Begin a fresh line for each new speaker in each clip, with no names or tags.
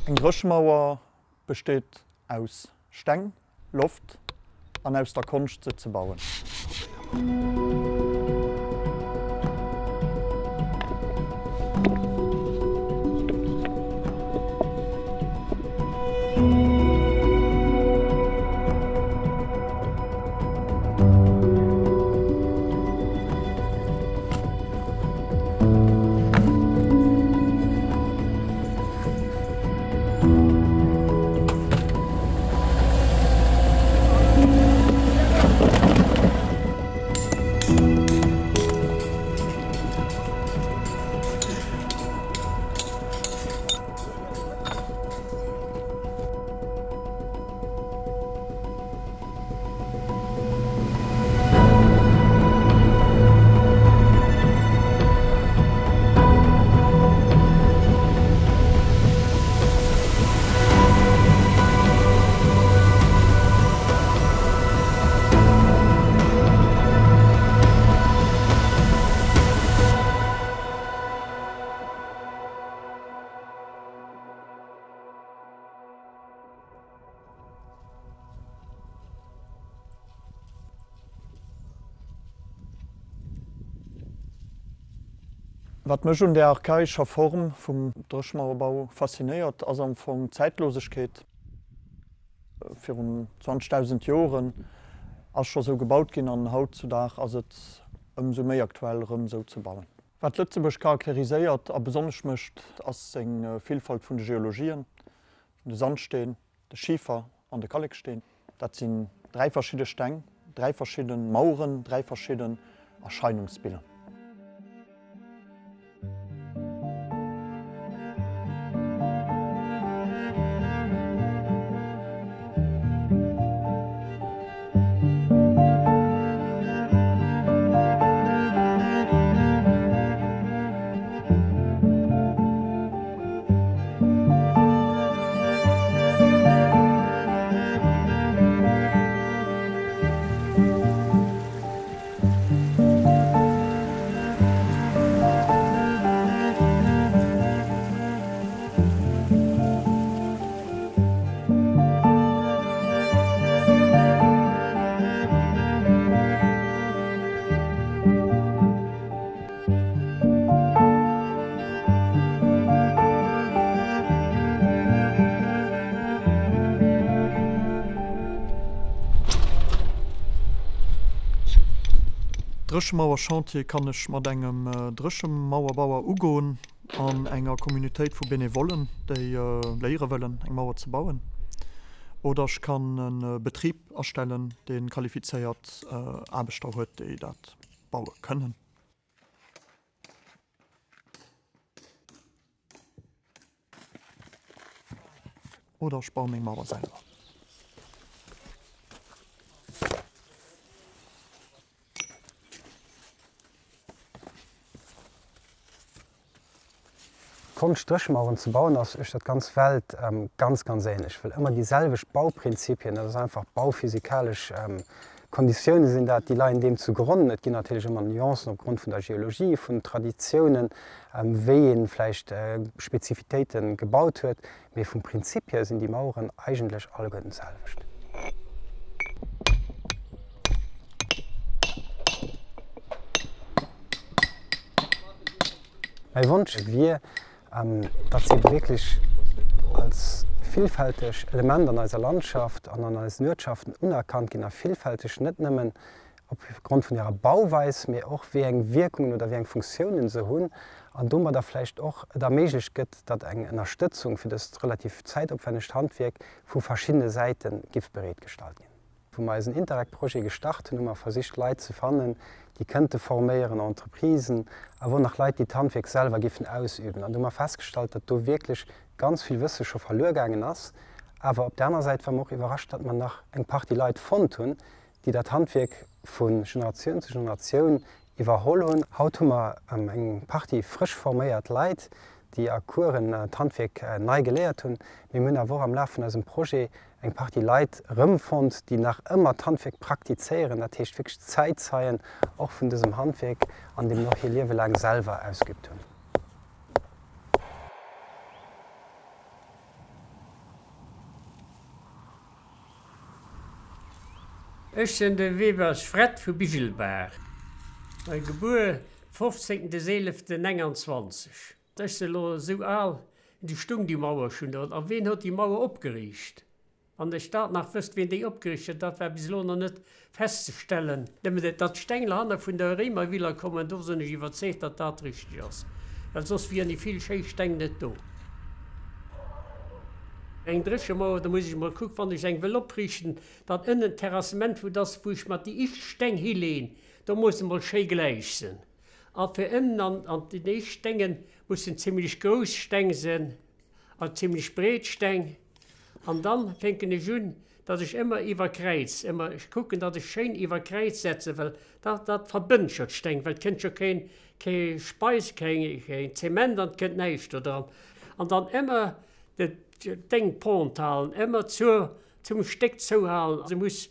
Eng Dréchemauer besteet aus Steng, Loft an aus der Konscht se ze bauen. Wat mech un där archaischer Form vum Dréchmauerbau faszinéiert, ass am Fong d'Zäitlosegkeet. Virun 20.000 Joren ass scho sou gebaut ginn an hautzudag ass et ëmsou méi aktuell erëm sou ze bauen. Wat Lëtzebuerg charakteriséiert a besonnesch mécht, ass seng Villfalt vun de Geologien, de Sandsteen, de Schifer an de Kalleksteen. Dat sinn 3 verschidde Steng, 3 verschidde Maueren, 3 verschidden Erscheinungsbiller. Dréchemauer-Chantier kann ech mat engem Dréchemauerbauer ugoen an enger Communautéit vu Benevollen, déi léiere wëllen, eng Mauer ze bauen. Oder ech kann e Betrib astellen, dee qualifizéiert Aarbechter huet, déi dat baue kënnen. Oder ech baue meng Mauer selwer.
D'Konscht Dréchemaueren ze bauen ass uechter d'ganz Welt ganz ganz ähnlech, well ëmmer déi selwecht Bauprinzipien, dat ass einfach bauphysikalesch Konditioune sinn dat, déi leien deem zu Gronn. Et ginn natierlech ëmmer Nuancen opgrond vun der Geologie, vun Traditiounen, wéi ee vläicht Spezifitéite gebaut huet, mee vum Prinzip hier sinn déi Maueren eigentlech alleguerten d'selwecht. Mäi Wonsch wier, datt se wierklech als villfälteg Element an eiser Landschaft an an eisen Uertschaften unerkannt ginn a villfälteg net nëmmen op Grond vun hirer Bauweis, mee och wéi eng Wierkungen oder wéi eng Funktiounen se hunn an domadder vläicht och et erméiglecht gëtt, datt eng Ënnerstëtzung fir dëst relativ zäitopwännegt Handwierk vu verschiddene Säite giff bereetgestallt ginn. Wou mer eisen Interreg-Projet gestart hunn, hu mer versicht Leit ze fannen, déi kënnte forméieren, Entreprisen, awer och nach Leit, déi d'Handwierk selwer giffen ausüben. An do hu mer festgestallt, datt do wierklech ganz vill Wësse scho verluer gaangen ass. Awer op där aner Säit ware mer och iwwerrascht, datt mer nach eng Partie Leit fonnt hunn, déi dat Handwierk vu Generatioun zu Generatioun iwwerholl hunn. Haut hu mer eng Partie frësch forméiert Leit, déi a Coursen d'Handwierk nei geléiert hunn. Mee mir hunn awer och am Laf vun eisem Projet eng Partie Leit erëmfonnt, déi nach ëmmer d'Handwierk praktizéieren, dat heescht wierklech Zäitzeien och vun dësem Handwierk an deem och hir Liewe laang selwer ausgeübt hunn.
Ech sinn de Webers Fred vu Bigelbaach, gebuer 15 des 11 29. Ech sinn elo esou al, du stung déi Mauer schonn do. A ween huet déi Mauer opgeriicht? Wann ech dat nach wësst, ween déi opgeriicht huet, dat war bis elo nach net festzestellen. Nëmmen datt d'Steng hanne vun der Réimervilla kommen, do sinn ech iwwerzeegt, datt dat richteg ass, well soss wieren déi vill schéi Steng net do. Eng Dréchemauer, do muss ech emol kucken, wann ech eng wëll opriichten, datt ënnen d'Terrassement, wou dass, wou ech mer déi ischt Steng hileen, do muss emol schéi gläich sinn. A fir ënnen an an déi éischt Stengen mussen zimlech grouss Steng sinn a zimlech breet Steng. An dann fänken ech un, datt ech ëmmer iwwer Kräiz, ëmmer, ech kucken, datt ech schéin iwwer Kräiz setzen, well dat, dat verbënnt jo d'Steng, well et kënnt jo keen, kee Speis, keng, keen Zement an et kënnt näischt do dran. An dann ëmmer de, d'Déng pont halen, ëmmer zur, zum Stéck zouhalen, se muss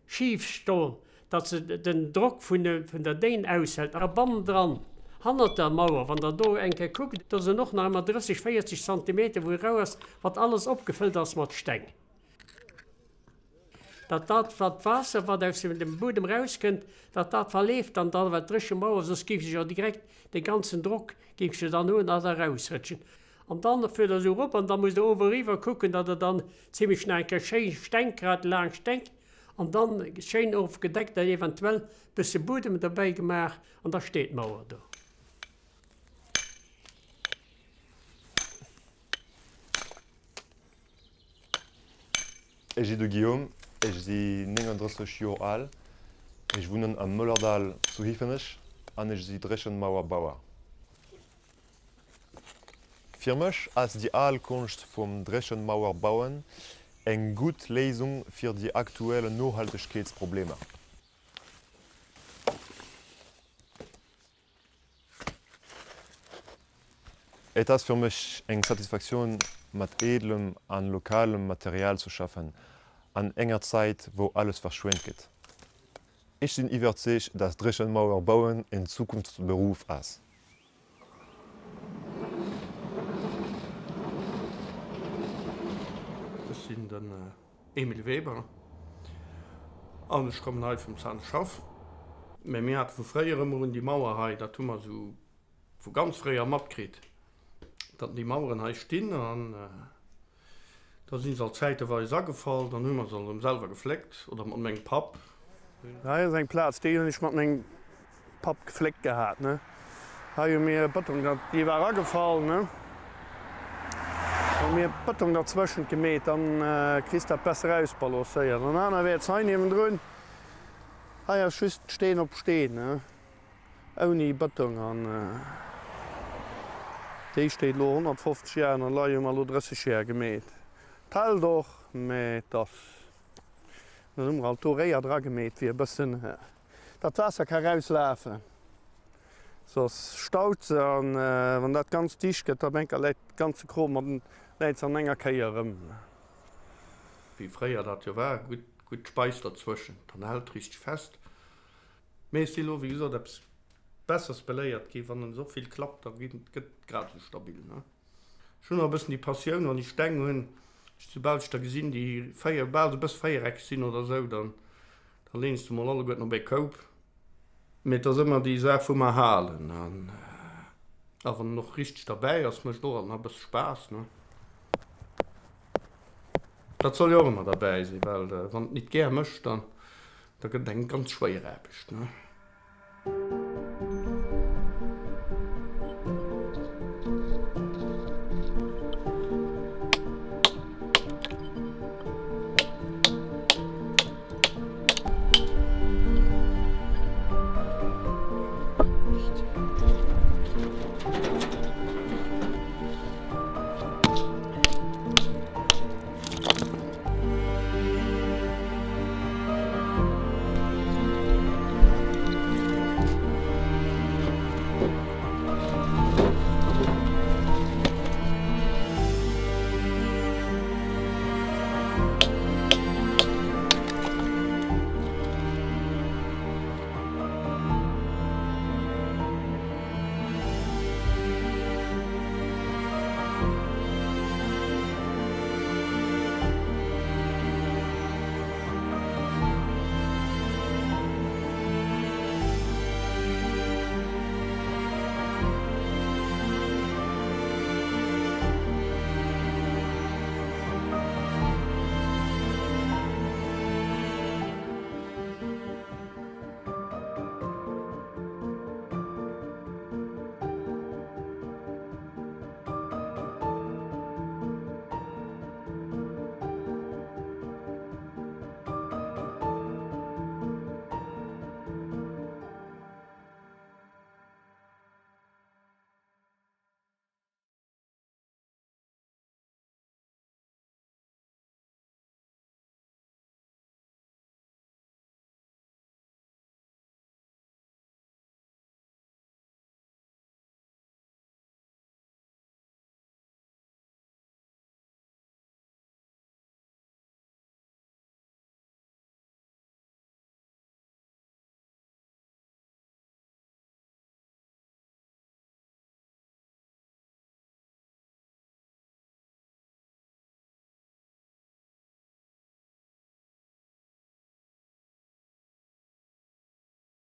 Schif stoen, datt se den Drock vun der Déin aushält. A bannendran, hannert der Mauer, wann Der do eng Kéier kuckt, do sinn och nach ëmmer 30, 40 Zantimeter, wou rau ass, wat alles opgefëllt ass mat Steng. Datt dat, wat d'Waasser, wat aus dem Buedem erauskënnt, datt dat verleeft dann da iwwer d'dréche Mauer, soss géif sech jo direkt dee ganzen Drock géif se dann hunn a da erausrëtschen. An dann fuert Der esou erop an da musst Der ower eriwwer kucken, datt Der dann zimlech nach eng Kéier schéi Steng grad laanscht Stenk an dann schéin ofgedeckt an eventuell bësse Buedem derbäi gemaach an da steet d'Mauer do.
Ech si de Guillaume, ech si 39 Joer al, ech wunnen am Mëllerdall zu Hiefenech an ech si Dréchenmauerbauer. Fir mech ass déi al Konscht vum Dréchenmauerbauen eng gutt Léisung fir déi aktuell Nohaltegkeetsproblemer. Et ass fir mech eng Satisfaktioun mat eedelem an lokalem Material ze schaffen an enger Zäit wou alles verschwent gëtt. Ech sinn iwwerzeegt, dass Dréchenmauer bauen en Zukunftsberuff ass.
Ech sinn den Emile Weber an ech kommen hei vum Zahnschaff. Mä mir hate vu fréier ëmmer un déi Mauer hei, dat hu mer esou vu ganz fréier matkritt, datt déi Maueren hei stinn an Da sinn se alt zäiteweis agefall, dann hu mer se erëm selwer gefléckt oder mat mengem Papp.
Hei ass eng Plaz, déi hunn ech mat mengem Papp gefléckt gehat, ne. Hei hu mir Bëtong, dee war agefall, ne. Hu mir Bëtong derzwëschent gemeet, dann kriss dat besser ausbalancéiert. An anerwäerts hei niewendrun, hei ass just Steen op Steen, ne. Ouni Bëtong an déi steet elo 150 Jar an lei hu mer elo 30 Jar gemeet. D'hält och, mä et ass, dann hu mer alt do Réier dra gemeet fir e bëssen datt d'Waasser ka rauslafen, soss staut se an wann dat ganz dicht gëtt, da op enker läit de ganze Krom an läit se an enger Kéier erëm.
Wéi fréier dat jo war, gutt gutt Speis derzwëschent, dann hält richteg fest. Mee ech si lo wéi gesot eppes bessers beléiert ginn, wann en esou vill klappt, da gëtt et grad esou stabil ne. Ech hunn och e bëssen déi Passioun, wann ech Steng hunn, soubal ech der gesinn déi 4, bal esou e bësse véiereckeg sinn oder esou, dann da leen ech se mol alleguerten op ee Koup. Mee et ass ëmmer déi Saach vum Erhalen an a wann en och richteg derbäi ass, mécht och alt nach e bësse Spaass ne. Dat soll jo och ëmmer derbäi sinn, well wann et nit gär mécht, dann da gëtt et eng ganz schwéier Aarbecht, ne?